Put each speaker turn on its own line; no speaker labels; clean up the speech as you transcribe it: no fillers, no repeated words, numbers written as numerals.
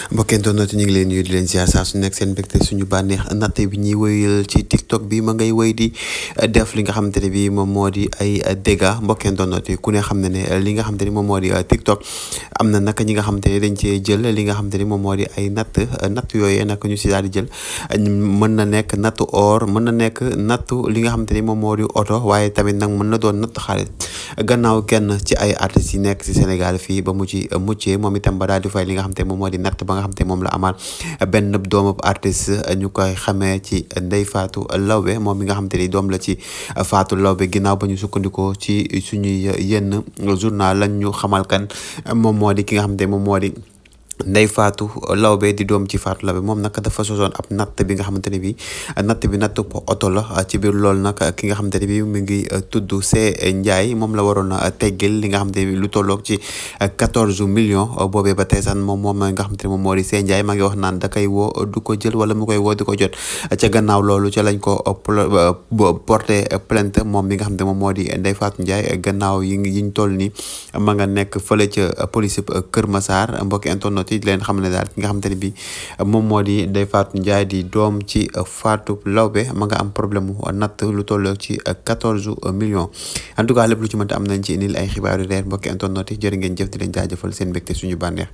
mbokk internet ñu ngi leen nuyu di leen ziar saa su nekk seen mbégte suñu bànneex natte bi ñuy wéyal ci TikTok bi ma ngay wéy di def li nga xamante ne bi moom moo di ay dégâts mbokk internet yi ku ne xam ne ne li nga xamante ni moom moo di TikTok am na naka ñi nga xamante ne dañ cee jël li nga xamante ni moom moo di ay natt yooyee nag ñu si daal di jël mën na nekk nattu or mën na nekk nattu li nga xamante ni moom moo di oto waaye tamit nag mën na doon natt xaalis gannaaw kenn ci ay artistes yi nekk si Sénégal fii ba mu ci muccee moom itam ba daal di fay li nga xamante ni moom moo di natt ba nga xamante ni moom la amaat benn doomu artiste ñu koy xamee ci Ndeye fatou laobé moom mi nga xamante ni doom la ci fatou laobé ginnaaw ba ñu sukkandikoo ci suñuy yenn journal lañ ñu xamal kan moom moo di ki nga xamante ni moom moo di Ndeye fatou laobé di doom ci fatou laobé moom nag dafa sosoon ab natt bi nga xamante ne bi natt bi nattu oto la ci biir loolu nag ki nga xamante ne bi mi ngi tudd Ndeye moom la waroon a teggil li nga xamante ne bi lu tolloog ci 14 millions boobee ba tey sax moom nga xamante ne moom moo di Ndeye maa ngi wax naan da koy woo du ko jël wala mu koy woo di ko jot ca gannaaw loolu ca lañ ko porté plainte moom mi nga xamante ne moom moo di Ndeye fatou Ndeye gannaaw yiñ toll ni ma nga nekk fële ca police Kër Massar mbokki internet di leen xam ne daal ki nga xamante ne bi moom moo di Ndeye fatou Ndeye di doom ci fatou laobé ma nga am problème mu natt lu toll ci 14 millions en tout cas lépp lu ci mënta am nañ ci indil ay xibaar yu reer mbokki internet yi jërë ngeen jëf di leen jaajëfal seen mbégte suñu bànneex